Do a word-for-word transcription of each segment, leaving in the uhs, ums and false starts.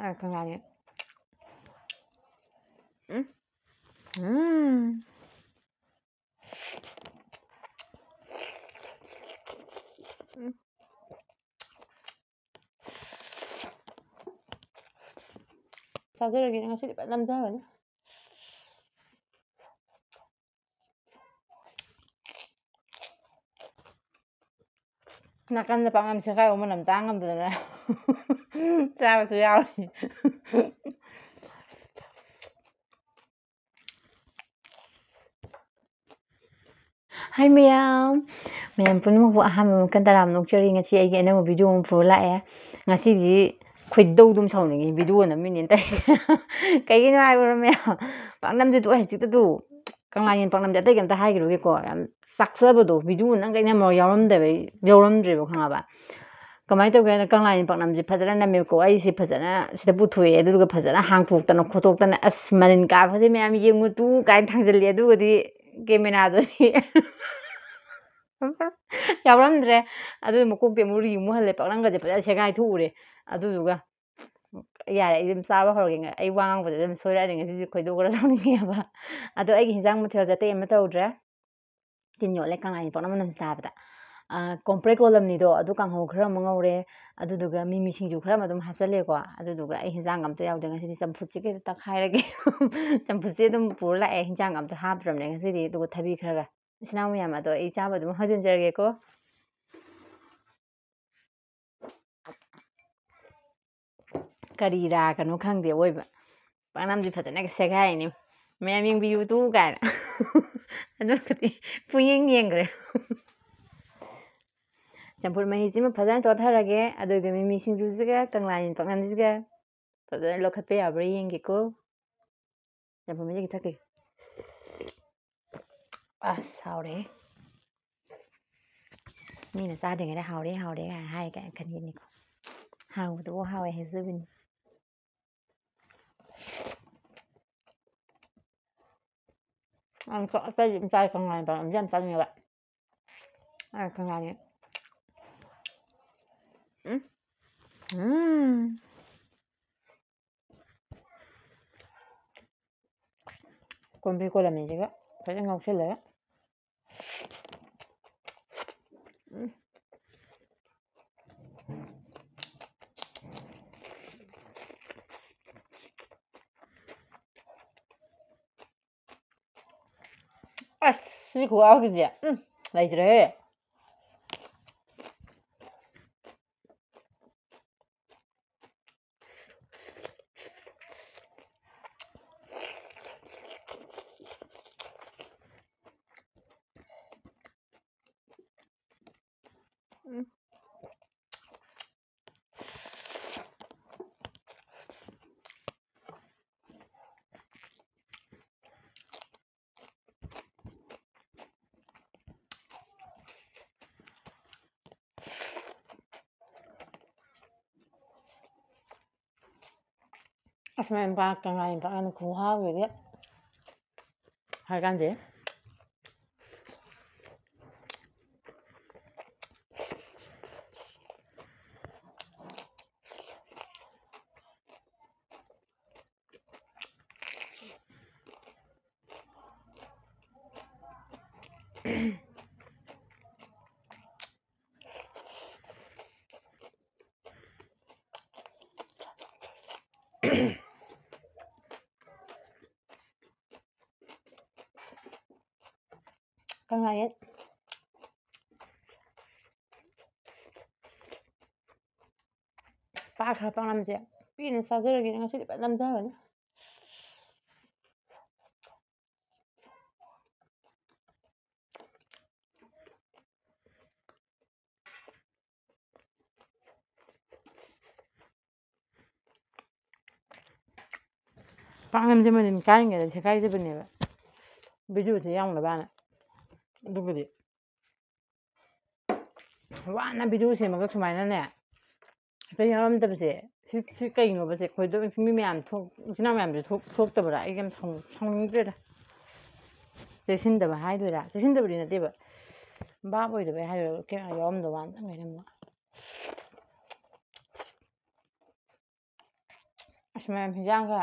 ꯑ, ꯀꯪꯂꯥꯒꯤ꯫ ꯎꯝ꯫ ꯎꯝ꯫ ꯎꯝ꯫ ꯆꯥꯖꯔꯒꯦ, ꯉꯁꯤꯗꯤ ꯐꯖꯅ ꯅꯝꯖꯕꯅꯤ꯫ ꯅꯥꯀꯟꯗ ꯄꯥꯛꯅꯝ ꯁꯦꯒꯥꯏꯕ ꯃꯅꯝ ꯇꯥ ꯉꯝꯗꯗꯅ ꯆꯥꯕꯁꯨ ꯌꯥꯎꯔꯤ꯫ ꯍꯥꯏ ꯃꯌꯥꯝ, ꯃꯌꯥꯝ ꯄꯨꯝꯅꯃꯛꯄꯨ ꯑꯍꯥꯟꯕ ꯃꯈꯜ ꯇꯔꯥꯝꯅ ꯑꯣꯛꯆꯔꯤ꯫ ꯉꯁꯤ ꯑꯩꯒꯤ ꯑꯅꯧꯕ video ꯑꯃ ꯄꯨꯔ ꯂꯥꯛꯑꯦ꯫ ꯉꯁꯤꯗꯤ ꯈꯣꯏꯗꯧ ꯑꯗꯨꯝ ꯁꯥꯎꯅꯤꯡꯉꯤ video ꯅꯝꯃꯤꯅꯦꯅ ꯇꯧꯔꯤꯁꯦ꯫ ꯀꯩꯒꯤꯅꯣ ꯍꯥꯏꯕ꯭ꯔꯣ ꯃꯌꯥꯝ? ꯄꯥꯛꯅꯝꯁꯦ ꯇꯣꯛꯑꯦ ꯍꯧꯖꯤꯛꯇ ꯇꯨ꯫ ꯀꯪꯂꯥ ꯌꯦꯟ ꯄꯥꯛꯅꯝꯁꯦ ꯑꯇꯩ ꯀꯩꯝꯇ ꯍꯥꯏꯈꯤꯔꯣꯏꯒꯦꯀꯣ꯫ ꯌꯥꯝ ꯆꯥꯛꯆꯕꯗꯣ video ꯅꯝꯒꯦ ꯅꯝꯃꯒ ꯌꯥꯎꯔꯝꯗꯕꯩ, ꯌꯥꯎꯔꯝꯗ꯭ꯔꯦꯕ ꯈꯪꯉꯕ? ꯀꯃꯥꯏꯅ ꯇꯧꯒꯦ ꯍꯥꯏꯅ ꯀꯪꯂꯥ ꯌꯦꯟ ꯄꯥꯛꯅꯝꯁꯦ ꯐꯖꯅ ꯅꯝꯃꯦꯕꯀꯣ꯫ ꯑꯩꯁꯦ ꯐꯖꯅ ꯁꯤꯗ ꯄꯨꯊꯣꯛꯑꯦ, ꯑꯗꯨꯒ ꯐꯖꯅ ꯍꯥꯡꯇꯣꯛꯇꯅ ꯈꯣꯠꯇꯣꯛꯇꯅ, "ꯑꯁ, ꯃꯅꯤꯟ ꯀꯥꯕꯁꯦ ꯃꯌꯥꯝ ꯌꯦꯡꯉꯨ ꯇꯨ" ꯀꯥꯏꯅ ꯊꯥꯡꯖꯜꯂꯦ꯫ ꯑꯗꯨꯒꯗꯤ cameraꯗꯨꯗꯤ ꯌꯥꯎꯔꯝꯗ꯭ꯔꯦ꯫ ꯑꯗꯨ ꯃꯀꯣꯛꯇꯤ ꯑꯃꯨꯛ ꯔꯤꯃꯨ ꯍꯜꯂꯦ, ꯄꯥꯛꯅꯝꯒꯁꯦ ꯐꯖꯅ ꯁꯦꯒꯥꯏ ꯊꯣꯛꯎꯔꯦ꯫ ꯑꯗꯨꯗꯨꯒ ꯌꯥꯔꯦ, ꯑꯩ ꯑꯗꯨꯝ ꯆꯥꯕ ꯍꯧꯔꯒꯦ꯫ ꯑꯩ ꯋꯥ ꯉꯥꯡꯕꯗ ꯑꯗꯨꯝ ꯁꯣꯏꯔꯛꯑꯅꯤ ꯉꯁꯤꯁꯦ, ꯈꯣꯏꯗꯧ ꯈꯔ ꯁꯥꯎꯅꯤꯡꯉꯦꯕ꯫ ꯑꯗꯣ ꯑꯩꯒꯤ ꯍꯤꯟꯖꯥꯡ ꯃꯊꯦꯜꯁꯦ ꯑꯇꯩ ꯑꯃ ꯇꯧꯗ꯭ꯔꯦ꯫ ꯇꯤꯟ ꯌꯣꯠꯂꯦ ꯀꯪꯂꯥꯒꯤ ꯄꯥꯛꯅꯝ ꯃꯅꯝꯁꯦ ꯇꯥꯕꯗ꯫ ꯑ, ꯀꯣꯝꯄ꯭ꯔꯦꯛ ꯀꯣꯂꯝꯅꯤꯗꯣ, ꯑꯗꯨ ꯀꯥꯡꯍꯧ ꯈꯔ ꯑꯃ ꯉꯧꯔꯦ, ꯑꯗꯨꯗꯨꯒ ꯃꯤꯃꯤ ꯁꯤꯡꯖꯨ ꯈꯔ ꯑꯃ ꯑꯗꯨꯝ ꯍꯥꯞꯆꯜꯂꯦꯀꯣ꯫ ꯑꯗꯨꯗꯨꯒ ꯑꯩ ꯍꯤꯟꯖꯥꯡ ꯑꯝꯇ ꯌꯥꯎꯗꯦ ꯉꯁꯤꯗꯤ, ꯆꯝꯐꯨꯠꯁꯦ ꯈꯤꯇ ꯇꯛꯈꯥꯏꯔꯒꯦ꯫ ꯆꯝꯐꯨꯠꯁꯦ ꯑꯗꯨꯝ ꯄꯨꯔ ꯂꯥꯛꯑꯦ, ꯍꯤꯟꯖꯥꯡ ꯑꯝꯇ ꯍꯥꯞꯇ꯭ꯔꯕꯅꯦ ꯉꯁꯤꯗꯤ꯫ ꯑꯗꯨꯒ ꯊꯕꯤ ꯈꯔꯒ꯫ ꯏꯆꯤꯟ ꯏꯅꯥꯎ ꯃꯌꯥꯝ, ꯑꯗꯣ ꯑꯩ ꯆꯥꯕ ꯑꯗꯨꯝ ꯍꯧꯖꯤꯟꯖꯔꯒꯦꯀꯣ꯫ ꯀꯔꯤ ꯔꯥꯒꯅꯣ ꯈꯪꯗꯦ ꯑꯋꯣꯏꯕ꯫ ꯄꯥꯛꯅꯝꯗꯤ ꯐꯖꯅꯒ ꯁꯦꯒꯥꯏꯅꯤ꯫ "ꯃꯌꯥꯝ ꯌꯦꯡꯕꯤꯌꯨ ꯇꯨ" ꯀꯥꯏꯅ꯫ ꯑꯗꯨꯒꯗꯤ ꯄꯨꯡꯌꯦꯡ ꯌꯦꯡꯈ꯭ꯔꯦ꯫ ꯆꯝꯐꯨꯠ ꯃꯍꯤꯁꯤꯃ ꯐꯖꯅ ꯇꯣꯠꯊꯔꯒꯦ꯫ ꯑꯗꯨꯒ ꯃꯤꯃꯤ ꯁꯤꯡꯖꯨꯁꯤꯒ ꯀꯪꯂꯥ ꯌꯦꯟ ꯄꯥꯛꯅꯝꯁꯤꯒ ꯐꯖꯅ ꯂꯧꯈꯠꯄ ꯌꯥꯕ꯭ꯔꯥ ꯌꯦꯡꯒꯦꯀꯣ꯫ ꯆꯝꯐꯨꯠ ꯃꯍꯤꯁꯦ ꯊꯛꯀꯦ꯫ ꯑꯁ, ꯍꯥꯎꯔꯦꯍꯦ꯫ ꯃꯤꯅ ꯆꯥꯗ꯭ꯔꯤꯉꯩꯗ "ꯍꯥꯎꯔꯦ, ꯍꯥꯎꯔꯦ" ꯀꯥꯏꯅ ꯍꯥꯏ ꯀꯥꯏꯅ ꯈꯟꯈꯤꯅꯤꯀꯣ꯫ ꯍꯥꯎꯕꯗꯨꯕꯨ ꯍꯥꯎꯋꯦ ꯍꯥꯏꯖꯕꯅꯤ꯫ ꯑꯪ, ꯀꯣ-, ꯑꯇꯩꯗꯤ ꯑꯗꯨꯝ ꯆꯥꯏ, ꯀꯪꯂꯥꯒꯤ ꯄꯥꯛꯅꯝꯁꯦ ꯌꯥꯝ ꯆꯥꯅꯤꯡꯉꯦꯕ꯫ ꯑ, ꯀꯪꯂꯥꯒꯤ꯫ ꯎꯝ꯫ ꯎꯝ꯫ ꯀꯣꯝꯕꯤ ꯀꯣꯂꯝꯅꯤꯁꯤꯒ ꯐꯖꯅ ꯉꯧꯁꯤꯜꯂꯒ꯫ ꯎꯝ꯫ ꯑꯁ, ꯁꯤ ꯈꯨꯍꯥꯎꯁꯤꯗꯤ, ꯎꯝ, ꯂꯩꯇ꯭ꯔꯦꯍꯦ꯫ ꯎꯝ꯫ ꯑꯁ, ꯃꯥꯏ ꯄꯥꯛꯀ ꯉꯥꯔꯤ ꯄꯥꯛꯅ ꯈꯨꯍꯥꯎꯁꯤꯗꯤ ꯍꯥꯏ ꯀꯥꯟꯗꯦ꯫ ꯀꯪꯂꯥꯌꯦꯟ ꯄꯥꯛ ꯈꯔ ꯄꯥꯛꯂꯝꯁꯦ ꯄꯦꯟꯅ ꯆꯥꯖꯔꯒꯦ꯫ ꯉꯁꯤꯗꯤ ꯐꯖꯅ ꯅꯝꯊꯕꯅꯤ꯫ ꯄꯥꯛꯅꯝꯁꯦ ꯃꯅꯤꯟ ꯀꯥꯏꯔꯤꯉꯩꯗ ꯁꯦꯒꯥꯏꯖꯕꯅꯦꯕ, ꯚꯤꯗꯤꯑꯣꯁꯦ ꯌꯥꯎꯅꯕꯅ꯫ ꯑꯗꯨꯕꯨꯗꯤ ꯋꯥꯅ ꯚꯤꯗꯤꯑꯣ ꯁꯦꯝꯃꯒ ꯁꯨꯃꯥꯏꯅꯅꯦ ꯍꯦꯛꯇ ꯌꯥꯎꯔꯝꯗꯕꯁꯦ, ꯁꯤ, ꯁꯤ ꯀꯩꯅꯣꯕꯁꯦ? ꯈꯣꯏꯗꯣꯛ ꯃꯤ ꯃꯌꯥꯝ ꯊꯣꯛ-, ꯏꯆꯤꯟ ꯏꯅꯥꯎ ꯃꯌꯥꯝꯁꯦ ꯊꯣꯛ-, ꯊꯣꯛꯇꯕ꯭ꯔꯥ? ꯑꯩ ꯌꯥꯝ ꯁꯥꯎꯅꯤꯡ-, ꯁꯥꯎꯅꯤꯡꯗ꯭ꯔꯦꯗ꯫ ꯆꯦꯛꯁꯤꯟꯗꯕ ꯍꯥꯏꯗꯣꯏꯔꯥ? ꯆꯦꯛꯁꯤꯟꯗꯕꯗꯤ ꯅꯠꯇꯦꯕ, ꯚꯥꯞ ꯑꯣꯏꯗꯕꯩ ꯍꯥꯏꯗꯣꯏꯔꯥ? ꯀꯩꯅꯣ ꯌꯥꯎꯔꯝꯗꯕ ꯋꯥꯅꯤ, ꯇꯪꯈꯥꯏ ꯊꯝꯕ꯫ ꯑꯁ, ꯃꯌꯥꯝ ꯍꯤꯟꯖꯥꯡꯒ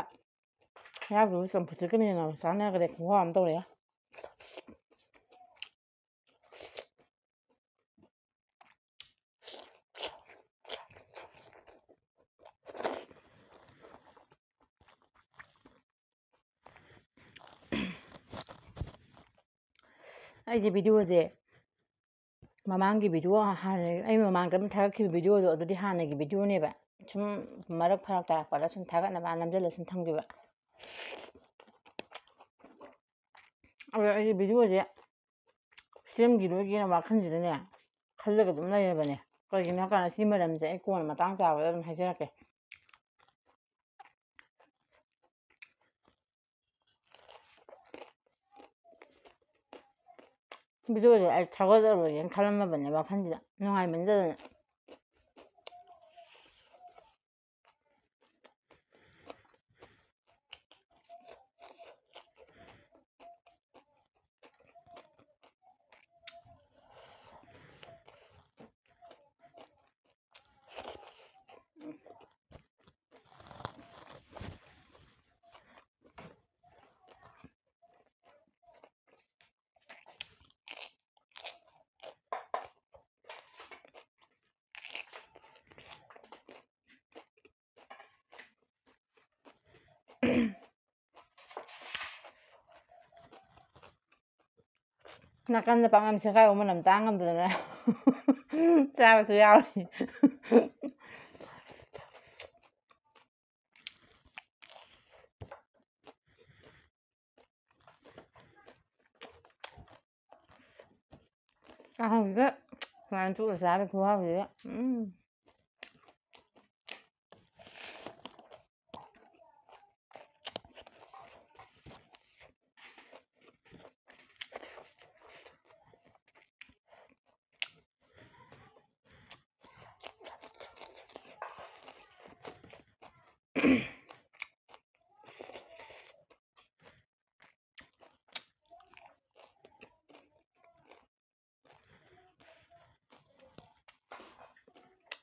ꯌꯥꯎꯗꯕ ꯆꯝꯐꯨꯠꯁꯦ ꯀꯅ ꯍꯦꯟꯅ ꯆꯥꯟꯅꯈ꯭ꯔꯦ, ꯈꯨꯍꯥꯎ ꯑꯃ ꯇꯧꯔꯦ꯫ ꯑꯩꯁꯦ videoꯁꯦ, ꯃꯃꯥꯡꯒꯤ video ꯍꯥꯟꯅ, ꯑꯩ ꯃꯃꯥꯡꯗ ꯑꯗꯨꯝ ꯊꯥꯒꯠꯈꯤꯕ videoꯗꯣ, ꯑꯗꯨꯗꯤ ꯍꯥꯟꯅꯒꯤ videoꯅꯦꯕ꯫ ꯁꯨꯝ ꯃꯔꯛ ꯐꯔꯛ ꯇꯥꯔꯛꯄꯗ ꯁꯨꯝ ꯊꯥꯒꯠꯅꯕ ꯅꯝꯁꯤꯜꯂ ꯁꯨꯝ ꯊꯝꯈꯤꯕ꯫ ꯑꯗꯣ ꯑꯩꯒꯤ videoꯁꯦ ꯁꯦꯝꯈꯤꯔꯣꯏꯒꯦꯅ ꯋꯥꯈꯜꯁꯤꯗꯅꯦ ꯈꯜꯂꯒ ꯑꯗꯨꯝ ꯂꯩꯔꯕꯅꯦ꯫ ꯀꯩꯒꯤꯅꯣ ꯍꯥꯏꯀꯥꯟꯗ ꯁꯤ ꯃꯔꯝꯁꯦ ꯑꯩ ꯀꯣꯟꯅ ꯃꯇꯥꯡ ꯆꯥꯕꯗ ꯑꯗꯨꯝ ꯍꯥꯏꯖꯔꯛꯀꯦ꯫ Videoꯁꯦ ꯑꯩ ꯊꯥꯒꯠꯂꯔꯣꯏꯒꯦꯅ ꯈꯜꯂꯝꯃꯕꯅꯦ ꯋꯥꯈꯜꯁꯤꯗ, ꯅꯨꯡꯉꯥꯏꯃꯟꯗꯗꯅ꯫ ꯅꯥꯀꯟꯗ ꯄꯥꯛꯅꯝ ꯁꯦꯒꯥꯏꯕ ꯃꯅꯝ ꯇꯥꯡꯉꯝꯗꯗꯅ ꯆꯥꯕꯁꯨ ꯌꯥꯎꯔꯤ꯫ ꯀꯥꯡꯍꯧꯁꯤꯒ ꯁꯨꯃꯥꯏꯅ ꯇꯣꯠꯂ ꯆꯥꯕ ꯈꯨꯍꯥꯎꯁꯤꯒ꯫ ꯎꯝ꯫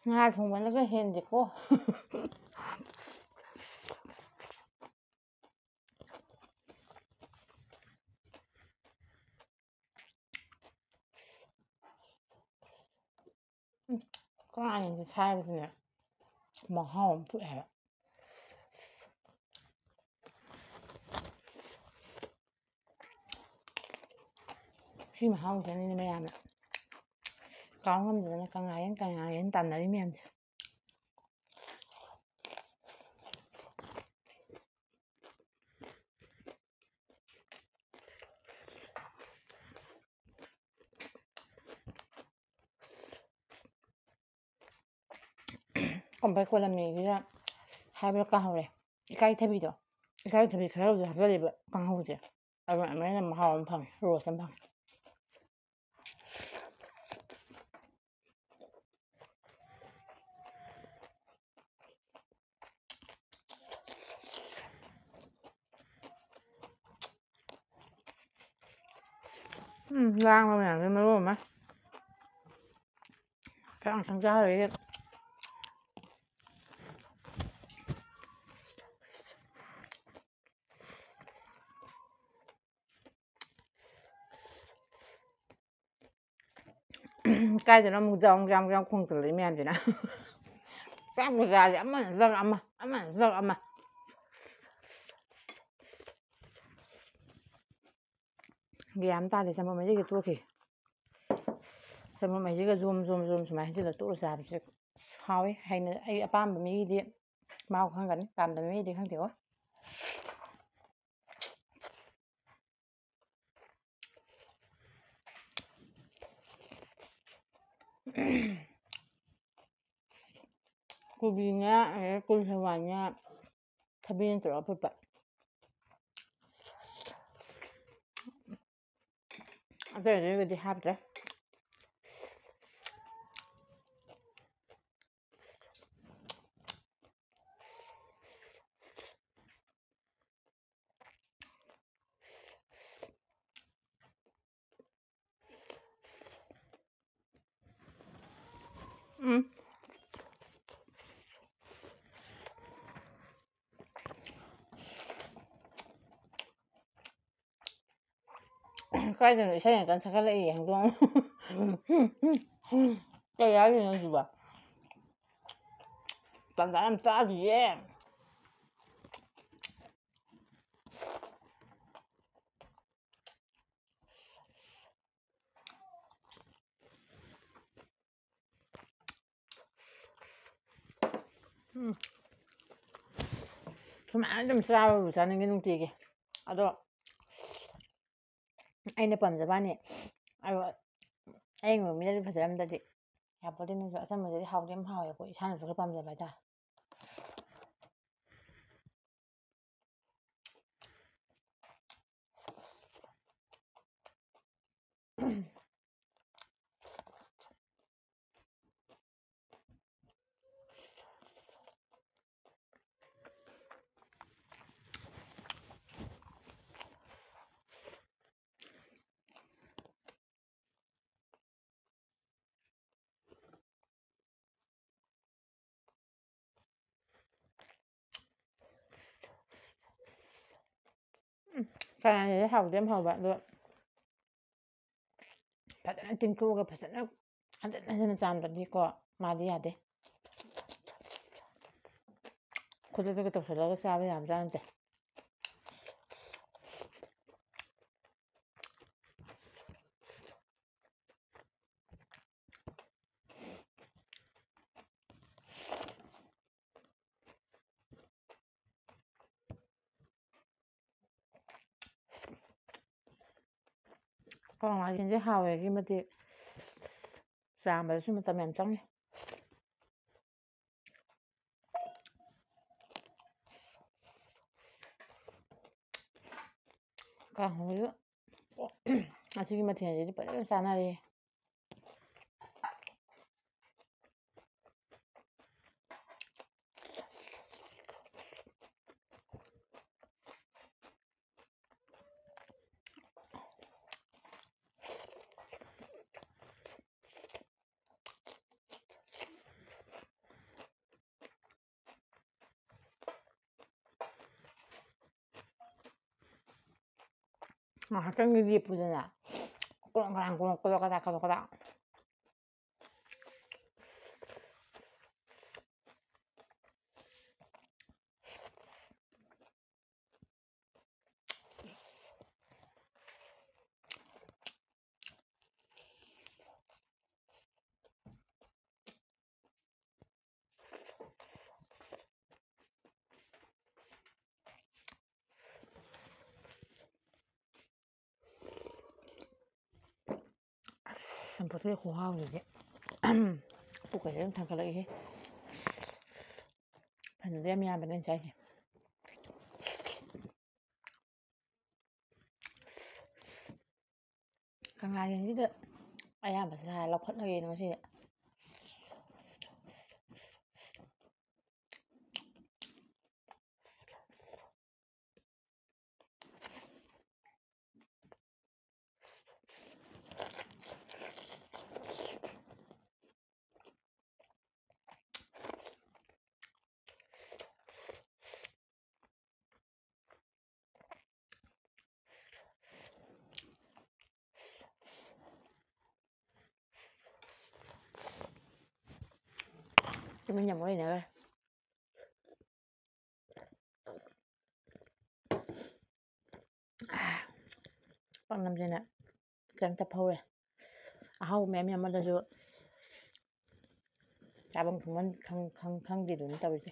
ꯉꯥ ꯊꯣꯡꯕꯅꯒ ꯍꯦꯟꯗꯦꯀꯣ꯫ ꯀꯥꯡꯉꯦꯟꯁꯦ ꯁꯥꯏꯕꯁꯤꯅꯦ ꯃꯍꯥꯎ ꯑꯃ ꯊꯣꯛꯑꯦ ꯍꯥꯏꯕ꯫ ꯁꯤ ꯃꯍꯥꯎꯁꯤꯅꯅꯦ ꯃꯌꯥꯝꯅ ꯀꯥꯎ ꯉꯝꯗꯗꯅ ꯀꯪꯂꯥꯌꯦꯟ ꯀꯪꯂꯥꯌꯦꯟ ꯇꯥꯟꯅꯔꯤ ꯃꯌꯥꯝꯁꯦ꯫ ꯀꯣꯝꯄ꯭ꯔꯦꯛ ꯀꯣꯂꯝꯅꯤꯁꯤꯗ ꯍꯥꯏꯕ꯭ꯔꯥ ꯀꯥꯍꯧꯔꯦ꯫ ꯏꯀꯥꯏꯊꯕꯤꯗꯣ, ꯏꯀꯥꯏꯊꯕꯤ ꯈꯔꯕꯨꯗꯤ ꯍꯥꯞꯆꯜꯂꯦꯕ ꯀꯥꯡꯍꯧꯁꯦ꯫ ꯑꯗꯨꯅ ꯑꯗꯨꯃꯥꯏꯅ ꯃꯍꯥꯎ ꯑꯃ ꯐꯪꯉꯦ, ꯔꯣꯁ ꯑꯃ ꯐꯪꯉꯦ꯫ ꯎꯝ, ꯂꯥꯡꯕ ꯃꯌꯥꯝꯁꯦ ꯃꯔꯣꯜ ꯑꯃ꯫ ꯆꯥꯛ ꯌꯥꯝ ꯆꯥꯔꯣꯏꯒꯦ꯫ ꯀꯥꯏꯗꯅꯣ ꯑꯃꯨꯛ ꯖꯥꯎ ꯖꯥꯎ ꯖꯥꯎ ꯈꯣꯡꯖꯜꯂꯛꯏ ꯃꯌꯥꯝꯁꯤꯅ꯫ ꯆꯥꯛ ꯕꯖꯥꯔꯁꯦ ꯑꯃꯅ ꯖꯛ ꯑꯃ, ꯑꯃꯅ ꯖꯛ ꯑꯃ꯫ ꯒ꯭ꯌꯥꯟ ꯑꯃ ꯇꯥꯗꯦ, ꯆꯃꯝ ꯃꯍꯤꯒ ꯇꯣꯛꯈꯤ꯫ ꯆꯃꯝ ꯃꯍꯤꯒ ꯖꯣꯝ, ꯖꯣꯝ, ꯖꯣꯝ ꯁꯨꯃꯥꯏꯅ ꯍꯩꯖꯤꯜꯂ ꯇꯣꯛꯑ ꯆꯥꯕꯁꯦ ꯍꯥꯎꯋꯤ꯫ ꯍꯩꯅ-, ꯑꯩ ꯑꯄꯥꯝꯕ ꯃꯤꯒꯤꯗꯤ ꯃꯍꯥꯎ ꯈꯪꯒꯅꯤ, ꯄꯥꯝꯗꯕ ꯃꯤꯒꯤꯗꯤ ꯈꯪꯗꯦꯀꯣ꯫ ꯀꯣꯕꯤꯅꯦ, ꯑꯗꯩ ꯀꯣꯂꯤ ꯍꯋꯥꯏꯅꯦ, ꯊꯕꯤꯅ ꯇꯧꯔꯒ ꯐꯨꯠꯄ꯫ ꯑꯇꯩ ꯑꯇꯩꯒꯗꯤ ꯍꯥꯞꯇ꯭ꯔꯦ꯫ ꯎꯝ꯫ ꯀꯥꯏꯗꯅꯣ ꯏꯁꯩ ꯌꯥꯝ ꯀꯟꯅ ꯁꯛꯀꯠꯂꯛꯏ ꯍꯧꯗꯣꯡ꯫ ꯀꯩ ꯍꯥꯏꯔꯤꯅꯣ ꯍꯧꯖꯤꯛꯕꯣ? ꯇꯟꯖꯥ ꯌꯥꯝ ꯆꯥꯗꯤꯌꯦ꯫ ꯎꯝ꯫ ꯁꯨꯃꯥꯏꯅ ꯑꯗꯨꯝ ꯆꯥꯕꯕꯨ ꯆꯥꯅꯤꯡꯉꯤ ꯅꯨꯡꯇꯤꯒꯤ꯫ ꯑꯗꯣ ꯑꯩꯅ ꯄꯥꯝꯖꯕ ꯋꯥꯅꯤ꯫ ꯑꯗꯣ ꯑꯌꯤꯡꯕ ꯃꯤꯅꯗꯤ ꯐꯖꯔꯝꯗ꯭ꯔꯗꯤ ꯌꯥꯄꯣꯠꯇꯦ꯫ ꯅꯪꯁꯨ ꯑꯆꯝꯕꯁꯤꯗꯤ ꯍꯥꯎꯗꯤ ꯌꯥꯝ ꯍꯥꯎꯋꯦꯀꯣ, ꯏꯁꯥꯅꯁꯨ ꯈꯔ ꯄꯥꯝꯖꯕ ꯍꯥꯏꯇꯥꯔꯦ꯫ ꯎꯝ, ꯀꯌꯥꯅꯗꯤ ꯍꯥꯎꯗꯤ ꯌꯥꯝ ꯍꯥꯎꯕ, ꯑꯗꯣ ꯐꯖꯅ ꯇꯤꯡꯊꯣꯛꯑꯒ ꯐꯖꯅ ꯍꯟꯖꯟ ꯍꯟꯖꯟꯅ ꯆꯥꯝꯗ꯭ꯔꯗꯤꯀꯣ, ꯃꯥꯗꯤ ꯌꯥꯗꯦ꯫ ꯈꯨꯗꯛꯇꯒ ꯇꯧꯁꯜꯂꯒ ꯆꯥꯕ ꯌꯥꯕꯖꯥꯠ ꯅꯠꯇꯦ꯫ ꯀꯥꯡꯉꯥꯏꯁꯤꯡꯁꯦ ꯍꯥꯎꯋꯦ, ꯑꯗꯨꯛꯀꯤ ꯃꯇꯤꯛ ꯆꯥꯝꯕꯗꯁꯨ ꯃꯇꯝ ꯌꯥꯝ ꯆꯪꯉꯤ꯫ ꯀꯥꯡꯍꯧꯁꯨ ꯉꯁꯤꯒꯤ ꯃꯊꯦꯜꯁꯤꯗꯤ ꯐꯖꯅ ꯆꯥꯅꯔꯦ꯫ ꯉꯥꯏꯍꯥꯛꯇꯪꯗꯤ ꯂꯦꯞꯄꯨꯗꯅ꯫ ꯀ꯭ꯔꯣꯡ ꯀ꯭ꯔꯥꯡ, ꯀ꯭ꯔꯣꯡ ꯀ꯭ꯔꯣꯛ ꯀꯗꯥꯛ ꯀꯗꯥꯛ ꯀꯗꯥꯛ꯫ ꯆꯝꯐꯨꯠꯀꯤ ꯈꯨꯍꯥꯎꯁꯤꯗꯤ꯫ ꯄꯨꯛꯀꯁꯦ ꯑꯗꯨꯝ ꯊꯥꯡꯒꯠꯂꯛꯏꯍꯦ꯫ ꯐꯅꯗꯤ ꯌꯥꯝ ꯌꯥꯝꯕꯅꯦ ꯑꯩꯅ ꯆꯥꯏꯁꯦ꯫ ꯀꯪꯂꯥ ꯌꯦꯟꯁꯤꯗ ꯑꯌꯥꯝꯕꯁꯦ ꯍꯥꯟꯅ ꯂꯧꯈꯠꯂꯒꯦꯅ ꯉꯁꯤꯗꯤ꯫ ꯇꯨꯃꯤꯟꯅ ꯑꯃꯨꯛ ꯂꯩꯅꯈ꯭ꯔꯦ꯫ ꯄꯥꯛꯅꯝꯁꯤꯅ ꯈꯤꯇꯪ ꯆꯞꯍꯧꯔꯦ꯫ ꯑꯍꯥꯎꯕ ꯃꯌꯥꯝ ꯌꯥꯝꯃꯜꯂꯁꯨ ꯆꯥꯐꯝ ꯈꯪꯐꯝ ꯈꯪ-, ꯈꯪ-, ꯈꯪꯗꯦꯗꯨꯅꯤ ꯇꯧꯔꯤꯁꯦ꯫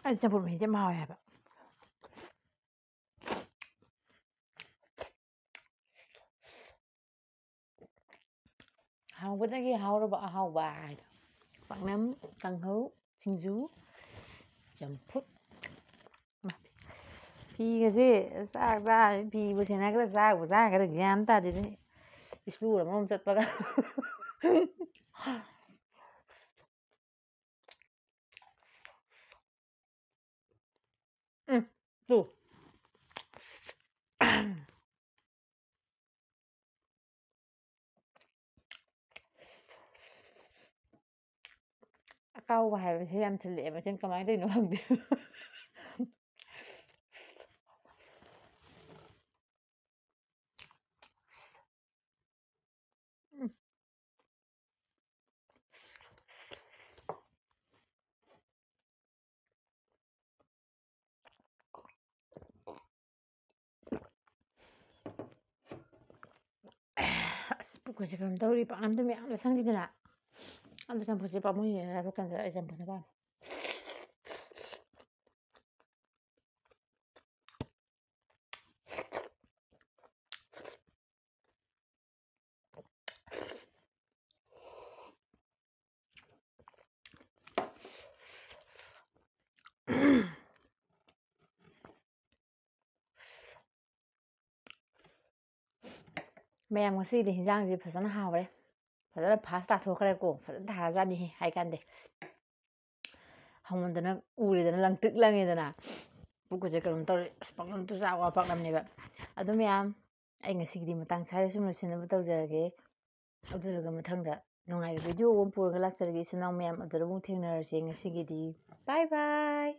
ꯑꯩ ꯆꯝꯐꯨꯠ ꯃꯍꯤꯁꯦ ꯌꯥꯝ ꯍꯥꯎꯋꯦ ꯍꯥꯏꯕ꯫ ꯍꯥꯎꯕꯗꯒꯤ ꯍꯥꯎꯔꯕ ꯑꯍꯥꯎꯕ ꯍꯥꯏꯗꯣ꯫ ꯄꯥꯛꯅꯝ, ꯀꯥꯡꯍꯧ, ꯁꯤꯡꯖꯨ, ꯆꯝꯐꯨꯠ꯫ ꯃꯥ, ꯐꯤꯒꯁꯦ ꯆꯥꯛ ꯆꯥ-, ꯐꯤꯕꯨ ꯁꯦꯟꯅꯈ꯭ꯔꯥ ꯆꯥꯛꯕꯨ ꯆꯥꯈ꯭ꯔꯥ ꯒ꯭ꯌꯥꯟ ꯇꯥꯗꯦꯗ꯫ ꯏꯁꯂꯨ ꯑꯃꯔꯣꯝ ꯆꯠꯄꯒ꯫ ꯎꯝ, ꯇꯨ꯫ ꯑꯀꯥꯎꯕ ꯍꯥꯏꯕꯁꯦ ꯌꯥꯝ ꯊꯤꯜꯂꯛꯑꯦ, ꯃꯁꯤꯅ ꯀꯃꯥꯏꯅ ꯇꯧꯔꯤꯅꯣ ꯈꯪꯗꯦ꯫ ꯎꯝ꯫ ꯑꯩꯈꯣꯏꯁꯦ ꯀꯩꯅꯣ ꯇꯧꯔꯤ, ꯄꯥꯛꯅꯝꯗꯣ ꯃꯌꯥꯝ ꯆꯥꯁꯟꯈꯤꯗꯅ꯫ ꯑꯗꯨ ꯆꯝꯐꯨꯠꯁꯦ ꯄꯥꯝꯃꯨꯏꯌꯦꯅ ꯂꯧꯊꯣꯛꯀꯥꯟꯗ ꯑꯩ ꯆꯝꯐꯨꯠꯁꯦ ꯄꯥꯝꯃꯦ꯫ ꯃꯌꯥꯝ, ꯉꯁꯤꯗꯤ ꯍꯤꯟꯖꯥꯡꯁꯦ ꯐꯖꯅ ꯍꯥꯎꯔꯦ, ꯐꯖꯅ ꯐꯥꯁ ꯇꯥꯊꯣꯛꯈ꯭ꯔꯦꯀꯣ, ꯐꯖꯅ ꯊꯥꯔꯖꯥꯠꯅꯤꯍꯦ ꯍꯥꯏ ꯀꯥꯟꯗꯦ꯫ ꯍꯥꯎꯃꯟꯗꯅ ꯎꯔꯦꯗꯅ, ꯂꯪꯇ꯭ꯔꯤꯛ ꯂꯪꯉꯦꯗꯅ꯫ ꯄꯨꯛꯀꯁꯦ ꯀꯩꯅꯣꯝ ꯇꯧꯔꯦ꯫ ꯑꯁ, ꯄꯥꯛꯅꯝ ꯇꯨ ꯆꯥꯎꯕ ꯄꯥꯛꯅꯝꯅꯦꯕ꯫ ꯑꯗꯨ ꯃꯌꯥꯝ, ꯑꯩ ꯉꯁꯤꯒꯤꯗꯤ ꯃꯇꯥꯡ ꯁ꯭ꯋꯥꯏꯗ ꯁꯨꯝ ꯂꯣꯏꯁꯤꯟꯅꯕ ꯇꯧꯖꯔꯒꯦ꯫ ꯑꯗꯨꯗꯨꯒ ꯃꯊꯪꯗ ꯅꯨꯡꯉꯥꯏꯕ ꯚꯤꯗꯤꯑꯣ ꯑꯃ ꯄꯨꯔꯒ ꯂꯥꯛꯆꯔꯒꯦ ꯏꯆꯤꯟ ꯏꯅꯥꯎ ꯃꯌꯥꯝ꯫ ꯑꯗꯨꯗ ꯑꯃꯨꯛ ꯊꯦꯡꯅꯔꯁꯦ꯫ ꯉꯁꯤꯒꯤꯗꯤ bye bye꯫